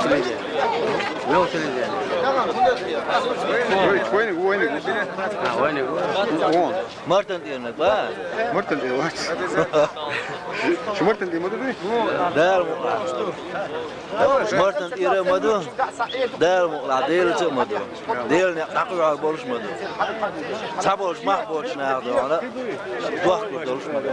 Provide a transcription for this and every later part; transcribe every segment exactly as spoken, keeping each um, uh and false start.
Вай, вайниг, вайниг. А, вайниг. Вон. Мартан тӀера нах ба? Мартан тӀера вац. Шу Мартан тӀера ма ду дуй? Дала мукъалахь. Мартан тӀера ма ду. Дала мукъалахь, Делаца а ма ду. Делан некъ дӀакхоьхьур болуш ма ду. Цхьаболчу мах боцучу наха дуьхьал дохко долуш ма ду.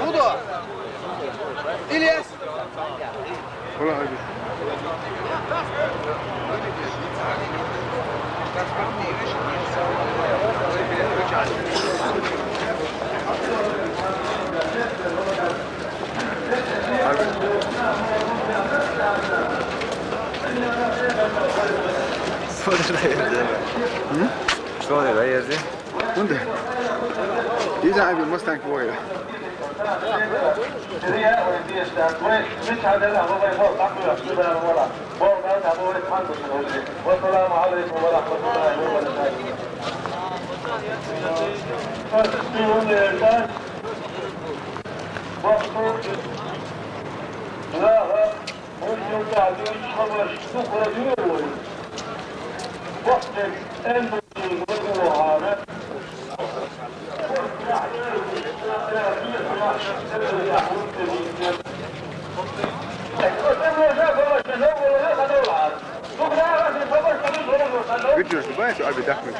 Уду! Ильяс! Что ты доедешь? Unda. Izan abi Mustang boyu. Вассаламу алейкум ва рахматуллахи ва баракатух. Видео снимаешь, Аби Дахмин?